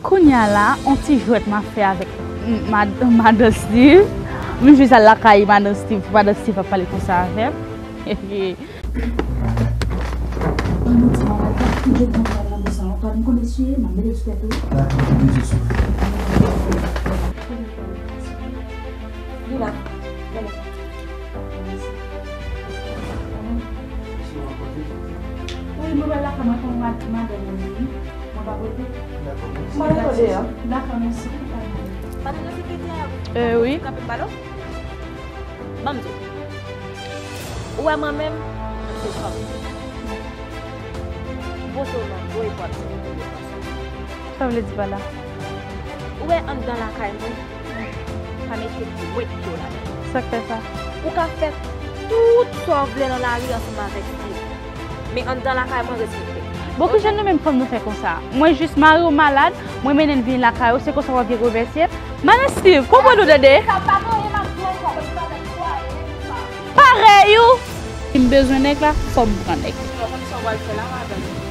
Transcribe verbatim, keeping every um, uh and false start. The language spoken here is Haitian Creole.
Kounye a la, on ti jwèt m ap fè avèk m-, mad-, madan Steve. M jis al lakay madan Steve, madan Steve ap pale konsa avè m. Wi, mwen pral lakay mwen, kon mad-, madanm mwen vini. Mwen pa pote. Dakò, mèsi. Mwen ale deyò. Dakò, mèsi. Madan nan sekretè a, euh, wi. Kanpe m pale w. Ban m di w. Ou wè mwen menm, m se fanm. M pote w nan do e pwa m se ou ye. Sa w vle di pa la? Ou wè anndan lakay mwen, pa mete pwent pye w ladan l. Sa k fè sa? Ou ka fè tout sa w vle nan lari ansanm avèk li. Men anndan lakay mwen, respekte. Bon, kijan nou menm fanm nou fè konsa? Mwen jis mari w malad, mwen mennen l vin lakay ou, se konsa w ap vin remèsye m? Madan Steve, konprann ou tande? Sa pa gen anyen m ap di ankò, paske m pa fè twa lè sa. Parèy ou! Si m bezwen nèg la, fò m pran nèg. Ou konn sa w pral fè la, madanm?